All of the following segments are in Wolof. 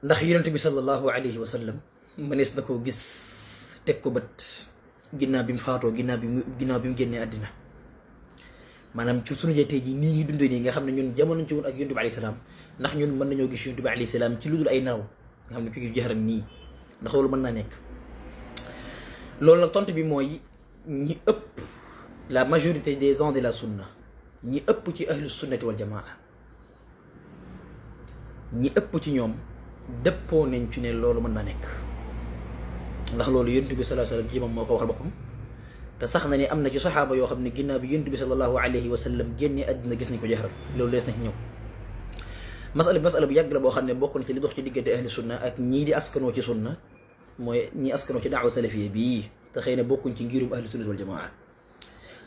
ndax yonent bi sallallahu alayhi wa sallam mënees na koo gis teg ko bët ginnaaw bi mu faatoo ginnaaw bi mu génnee àddina maanaam ci sunu tey jii nii ñuy dundee nii nga xam ne ñun jamono ci woon ak yonent bi alayhi salaam ndax ñun mën nañoo gis yonent bi alayhi salaam ci lu dul ay naraw nga xam ne fii jaxaran nii ndax loolu mën naa nekk. loolu nag tontu bi mooy ñi ëpp la majorité des gens de la sunna ñi ëpp ci ahlu sunnati wal jamaa ñi ëpp ci ñoom dëppoo nañ ci ne loolu mën naa nekk ndax loolu yonent bi sallallahu alayhi wa sallam ci moom moo ko waxal boppam te sax na ne am na ci saxaaba yoo xam ne ginnaaw bi yonent bi sallallahu alayhi wa sallam génnee àddina gis nañ ko jaxaral loolu lees na ci ñëw. masala bu yàgg la boo xam ne bokk na ci li dox ci diggante ahlu sunna ak ñii di askanoo ci sunna mooy ñii askanoo ci daawa salafiya bii te xëy na bokkuñ ci ngirum ahlu sunna wal jamaa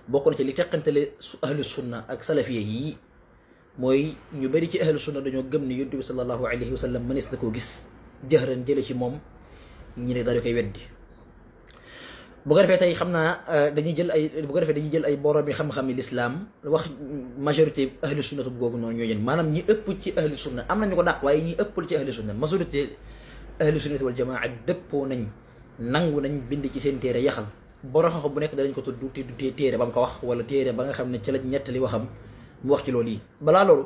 bokk na ci li teqantale ahlu sunna ak salafiya yi mooy ñu bari ci ahlu sunna dañoo gëm ne yonent bi sallallahu alayhi wa sallam mënees na koo gis jahran jële ci moom ñi ne daal di koy weddi. bu ko defee tey xam naa dañuy jël ay borom yi xam-xam yi lislaam wax majorité ahlu sunna googu noonu ñoo jën maanaam ñi ëpp ci ahlu sunna am nañu ko dàq waaye ñi ëppul ci ahlu sunna majorité ahlu sunnati wal jamaa dëppoo nañ nangu nañ bind ci seen téere yaxal borom xam bu nekk danañ ko tudd téere ba mu ko wax wala téere ba nga xam ne ci lañ ñettali waxam mu wax ci loolu yi. balaa loolu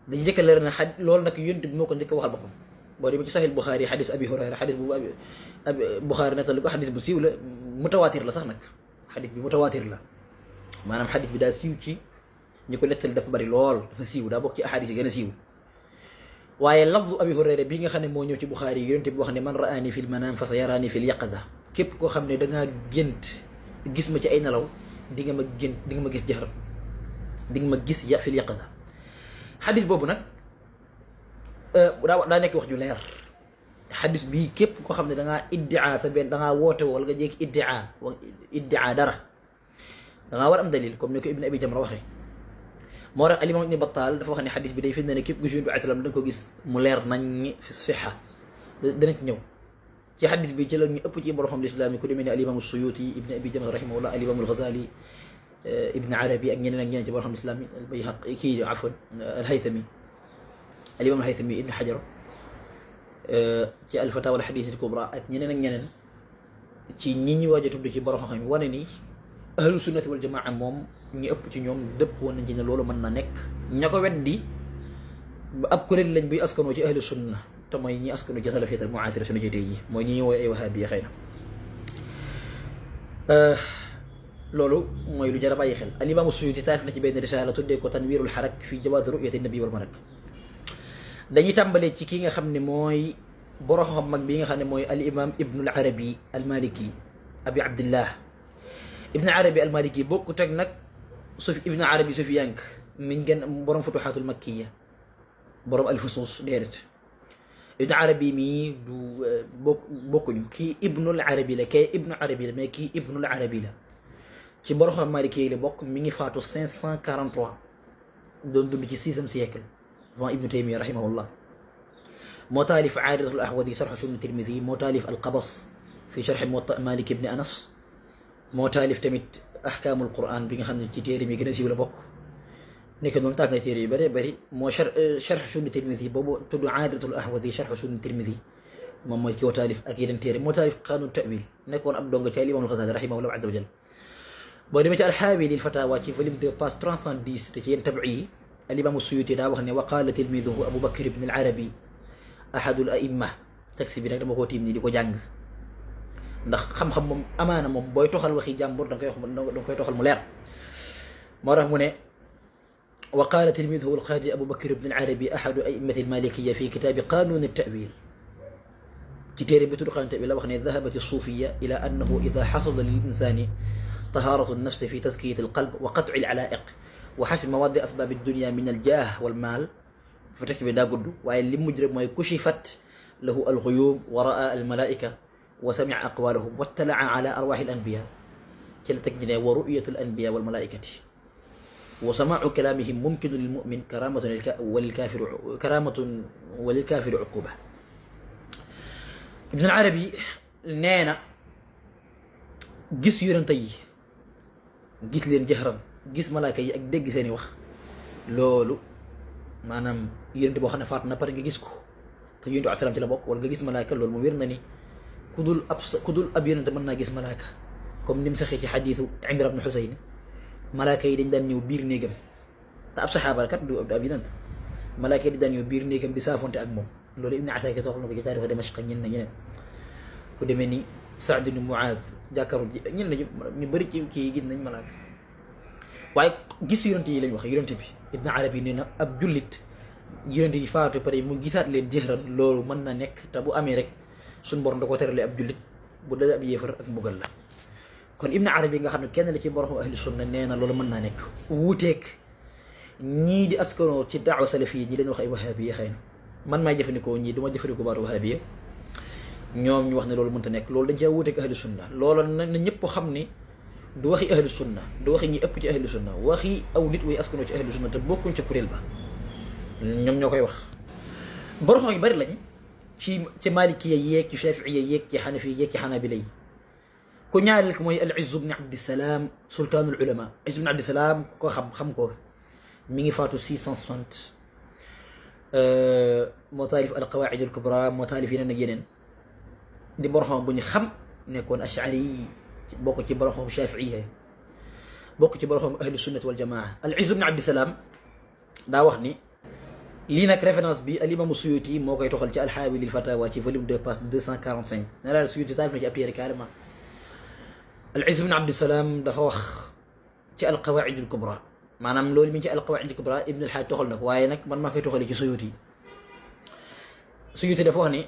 dañu njëkk a leer na loolu nag yonent bi moo ko njëkk a waxal boppam boo demee ci Sahih Bukhari xadis Abi Hurayra xadis bu Bukhari nettali ko xadis bu siiw la mutawaatir la sax nag xadis bi mutawaatir la maanaam xadis bi daa siiw ci ñi ko nettali dafa bari lool dafa siiw daa bokk ci ahadis yi gën a siiw. waaye lafzu Abi Hurayra bi nga xam ne moo ñëw ci Bukhari yonent bi wax ne man raani fil manaam fa sa yaraani fil yaqada képp koo xam ne dangaa gént gis ma ci ay nelaw di nga ma gis jaxaram di nga ma gis fil yaqada xadis boobu nag daa nekk wax ju leer. xadis bii képp koo xam ne dangaa iddia sa benn dangaa woote wala nga jékki iddia dara dangaa war am dalil comme ni ko Ibn Abi Jamra waxee. moo tax alimam Ibn Battal dafa wax ne xadis bi day firnde ne képp ku Yonent bi alayhi salaam da nga ko gis mu leer nañ fi sixa dana ci ñëw ci xadis bi ci la ñu ëpp ci borom xam lislaam yi ku demee ne alimam Suyuti Ibn Abi Jamra rahimahullah alimam al-Ghazali Ibn Arabi ak ñeneen ci borom xam lislaam yi al-Bayhaqi kii afwan al-Haythami alimam al-Haythami Ibn Hajar ci al-Fatawa al-Hadith al-Kubra ak ñeneen ci ñi ñi waaj a tudd ci borom xam-xam yi wane ni ahlu sunnati wal jamaa moom ñi ëpp ci ñoom dëpp woon nañ ci ne loolu mën na nekk. ña ko weddi ba ab kuréel lañ buy askanoo ci ahlu sunna te mooy ñi askanoo ci salafiyat al muasira sunu ci tey yi mooy ñi woowee ay wahabiya xëy na loolu mooy lu jar a bàyyi xel. al imam Suyuti taarif na ci benn risaala tuddee ko tanwirul xarak fi jawaaz ru'yati nabi wal malak. dañuy tàmbalee ci ki nga xam ne mooy borom xam mag bi nga xam ne mooy al imam Ibnul Arabi al Maliki Abi Abdillah Ibn Arabi al Maliki bokkut ak nag Ibn Arabi Sufyank min gën borom futuxaatul makkiya borom al fusus déedéet Ibn Arabi mii du bokkuñu kii Ibnul Arabi la kay Ibnu Arabi la mais kii Ibnul Arabi la ci borom xam Maliki yi la bokk mi ngi faatu 543 doon dund ci 6e siècle avant Ibnu Taymiya rahimahullah. moo taalif Aaridatul Ahwadi sharh Sunna Tirmidi moo taalif al-Qabas fi sharh Muwatta Malik ibn Anas moo taalif tamit ahkaamul Qur'an bi nga xam ne ci téere mi gën a siiw la bokk nekk noonu taag na téere yu bëree bëri moo sharh Sunna Tirmidi boobu tudd Aaridatul Ahwadi sharh Sunna Tirmidi moom mooy ki ko taalif ak yeneen téere moo taalif Qaanun Ta'wil nekkoon ab donga ci al-Imam al-Ghazali rahimahullah azza wa jalla. boo demee ci al-Haawi lil Fatawa ci volume 2 page 310 te ci yenn tab'i yi al-Imam Suyuti daa wax ne wa qaala tilmiduhu Abu Bakr ibn al-Arabi ahadul a'imma taxi bi nag dama koo tiim nii di ko jàng ndax xam-xam moom amaana moom booy toxal waxi jàmbur da nga koy toxal mu leer. moo tax mu ne wa qaala tilmiduhu al-qaadi Abu Bakr ibn al-Arabi ahadu a'immati al-Malikiyya fi kitaabi Qaanun at-Ta'wil ci téere bi tudd Qaanun at-Ta'wil la wax ne dhahabat as-Sufiyya ila annahu idha hasala lil-insani taharatu an-nafs fi tazkiyati al-qalb wa qat'i al-'alaa'iq wa hasbi mawaddi asbab ad-dunya min al-jaah wal-maal fa texte bi daa gudd waaye li mujj rek mooy kushifat lahu al-ghuyub wa ra'a al-malaa'ika wa sami'a aqwalahum wa ittala'a ala arwaahi al-anbiya ci la teg ci ne wa ru'yatu al-anbiya wal malaa'ikati wa samaa'u kalaamihim mumkinun lil mu'min karaamatun wa lil kaafiri uquba. Ibn al-Arabi nee na gis yonent yi gis leen jahran gis malaaka yi ak dégg seeni wax loolu maanaam yonent boo xam ne faatu na pare nga gis ko te yonent bi asalaam ci la bokk wala nga gis malaaka loolu mu wér na ni ku dul ab yonent mën naa gis malaaka comme ni mu saxee ci xadiisu Imran ibn Husayn malaaka yi dañ daan ñëw biir néegam te ab saxaaba kat du ab yonent malaaka yi dañ daan ñëw biir néegam di saafonte ak moom loolu Ibn Asakir toxal na ko ci taarixu Dimashq ñeneen ku demee ni Saad ibn Muaz jàkkaarul ñeneen ñu bëri ci kii gis nañ malaaka waaye gis yonent yi lañ wax yonent bi Ibn Arabi nee na ab jullit yonent yi faatu pare mu gisaat leen jëxran loolu mën na nekk te bu amee rek suñ borom da ko terale ab jullit bu dee ab yéefar ak mbugal la kon Ibn Arabi nga xam ne kenn la ci borom ahli sunna nee na loolu mën naa nekk wuuteeg ñii di askanoo ci daawa salafiya ñi leen wax ay wahabiya xëy na man maay jëfandikoo ñii du ma jëfandikoo baatu wahabiya ñoom ñu wax ne loolu mënta nekk loolu dañ cee wuuteeg ahli sunna loolu na ñëpp xam ni du waxi ahli sunna du waxi ñi ëpp ci ahli sunna waxi aw nit way askanoo ci ahli sunna te bokkuñ ca kuréel ba ñoom ñoo koy wax borom yu bari lañ ci malikiya yeeg ci shafiiya yeeg ci xanafi yeeg ci xanabila yi ku ñaareel ko mooy al Izz ibn Abdissalaam sultaanul ulama Izz ibn Abdissalaam ku ko xam ko mi ngi faatu 660 moo taalif al qawaid al kubra moo taalif yeneen ak yeneen di borom bu ñu xam nekkoon ashari yi bokk ci borom shafiiya bokk ci borom ahlu sunnati wal jamaa al Izz ibn Abdissalaam daa wax ni lii nag référence bi al imam Suyuti moo koy toxal ci alxaawi lil fatawa ci volume 2 page 245 ne la Suyuti taalif na ci ab téere carrément al Izz ibn Abdissalaam dafa wax ci al qawaid al kubra maanaam loolu mi ngi ci al qawaid al kubra Ibn al Hajj toxal na ko waaye nag man maa koy toxalee ci Suyuti dafa wax ni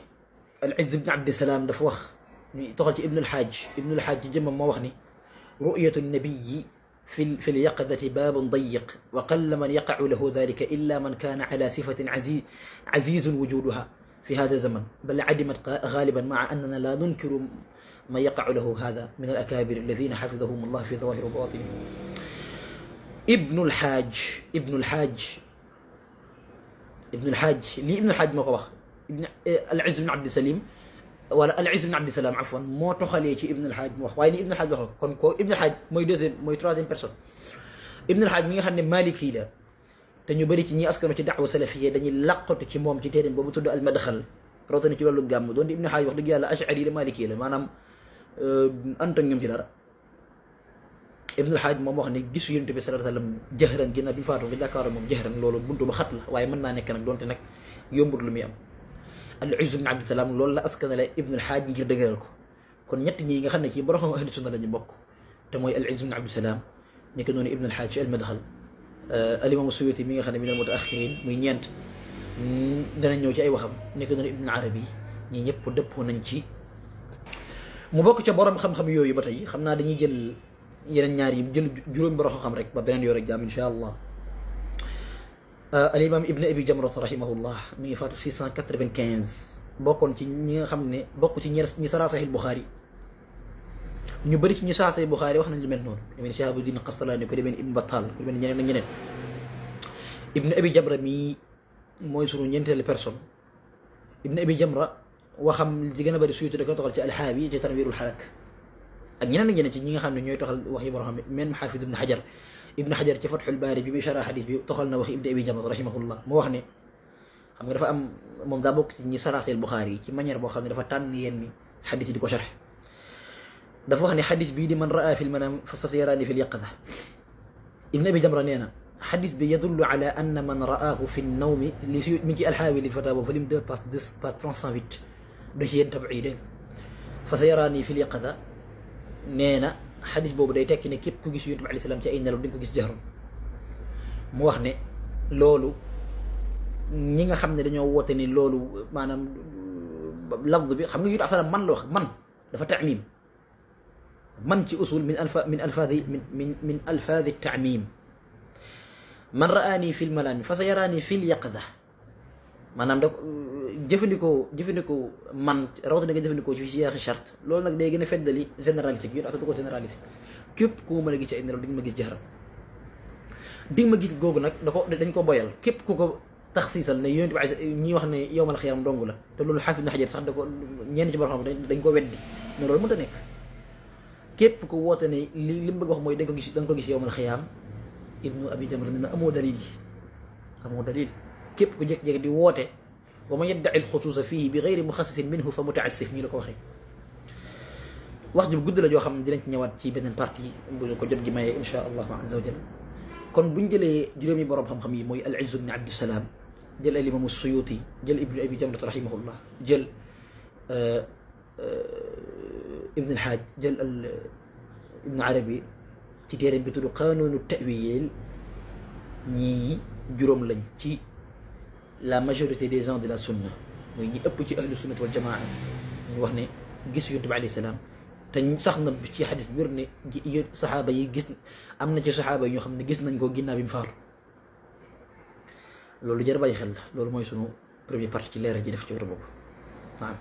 al Izz ibn Abdissalaam dafa wax ñu toxal ci Ibn al Hajj ci jëmmam moo wax ni ru'yatu nabiyi في اليقظة باب ضيق وقل من يقع له ذلك إلا من كان على صفة عزيز وجودها في هذا الزمن بل عدمت غالبا مع أننا لا ننكر ما يقع له هذا من الأكابر الذين حفظهم الله في ظواهر وباطن ابن الحاج ما هو العز بن عبد السليم wala al Izz ibn Abdissalaam afwan moo toxalee ci Ibn al-Hajj mu wax waaye ni Ibn al-Hajj wax kon ko Ibn al-Hajj mooy troisième personne Ibn al-Hajj mi nga xam ne Maliki la te ñu bëri ci ñi askano ci da'wa salafiyya dañuy laqatu ci moom ci téeréem boobu tudd al-Madxal rawatina ci wàllu gàmm doon di Ibn al-Hajj wax dëgg yàlla ash'ari la Maliki la maanaam anta ñoom ci dara Ibn al-Hajj moom wax ne gisu Yonent bi sallallahu alayhi wa sallam jahran ginnaaw bi ñu faatu nga jàkkaarloo moom jahran loolu buntu ba xat la waaye mën naa nekk nag doonte nag yombut lu muy am al Izz ibn Abdissalaam loolu la askanale Ibn al Hajj ngir dëgëral ko kon ñett ñi nga xam ne ci borom ahlu sunna lañu bokk te mooy al Izz ibn Abdissalaam ni ko noonu Ibn al Hajj al Madxal al imam Suyuti mi nga xam ne min al mutaaxirin muy ñeent danañ ñëw ci ay waxam ni ko noonu Ibn Arabi ñi ñëpp dëppoo nañ ci mu bokk ca borom xam-xam yooyu ba tey xam naa dañuy jël yeneen ñaar yi jël juróomi borom xam rek ba beneen yoo rek jaam insha allah al imam Ibn Abi Jamra rahimahullah mi ngi faatu 695 bokkoon ci ñi nga xam ne bokk ci ñi sara Sahih Bukhari ñu bëri ci ñi sara Sahih Bukhari wax nañ lu mel noonu ku demee Shahabuddin Qastalaani ko demee Ibn Battal ku demee ñeneen ak ñeneen Ibn Abi Jamra mi mooy sunu ñeenteelu personne Ibn Abi Jamra waxam li gën a bëri Suyuti da ko toxal ci Alxaawi ci Tanwiirul Halak ak ñeneen ak ñeneen ci ñi nga xam ne ñooy toxal wax yi boo xam ne même Xaafid Ibn Hajar ci Fathul Baari bi muy sharh xadis bi toxal na wax Ibn Abi Jamra rahimahullah mu wax ne xam nga dafa am moom daa bokk ci ñi sara Sahih Bukhari ci manière boo xam ne dafa tànn yenn xadis yi di ko sharh dafa wax ne xadis bii di man raa fi lmanam fa sayaraani fi lyaqada Ibn Abi Jamra nee na xadis bi yadullu ala anna man raahu fi nnawmi li si mi ngi ci alxaawi li fatawa volume 2 page 308 da ci yéen tabi dégg fa sayaraani fi lyaqada nee na xadis boobu day tekki ne képp ku gis Yonent bi alayhi salaam ci ay nelaw di nga ko gis jaxram mu wax ne loolu ñi nga xam ne dañoo woote ni loolu maanaam lafz bi xam nga Yonent bi salaam man la wax man dafa taamim man ci usul min alfaadi taamim man raani fi lmanaami fa sa yaraani fi lyaqada maanaam da jëfandikoo man rawatina nga jëfandikoo ci siyaaxi charte loolu nag day gën a feddali généralisé Yonent bi ko généralisé képp ku ma mën a gis ci ay nelaw di nga ma gis jaxram di nga ma gis googu nag dañ ko boyal képp ku ko taxsiisal ne Yonent bi ñi wax ne yowmal xiyaam dong la te loolu Xaafis ibn Hajar sax da ko ñenn ci borom xam dañ ko weddi ne loolu mënta nekk képp ku woote ne li mu bëgg wax mooy da nga ko gis yowmal xiyaam Ibnu Abi Jamra ne na amoo dalil képp ku jékki-jékki di woote wa man yaddaci alxusuusa fiihi bi gayri muxassisin minhu fa mutaassif nii la ko waxee. wax ji bu gudd la joo xam ne dinañ ci ñëwaat ci beneen partie bu ko jot gi mayee insha allahu azza wa jalla. kon buñ jëlee juróomi borom xam-xam yi mooy al-Izz ibn Abdissalaam, jël al imam Suyuti, jël ibnu abi jamrat rahimahullah, jël ibn al-Hajj, jël ibn Arabi ci téeréem bi tudd Qaanuunu Ta'wiil, ñii juróom lañ ci la majorité des gens de la sunna, mooy ñi ëpp ci ahlu sunnat wal jamaa. ñu wax ne gis Yonent bi alayhi salaam, te sax na ci xadis bi wér ne saxaaba yi gis, am na ci saxaaba yi ñoo xam ne gis nañ ko ginnaaw bi mu faatu. loolu jar bàyyi xel la. loolu mooy sunu première partie ci leeral ji def ci wér boobu. waaw.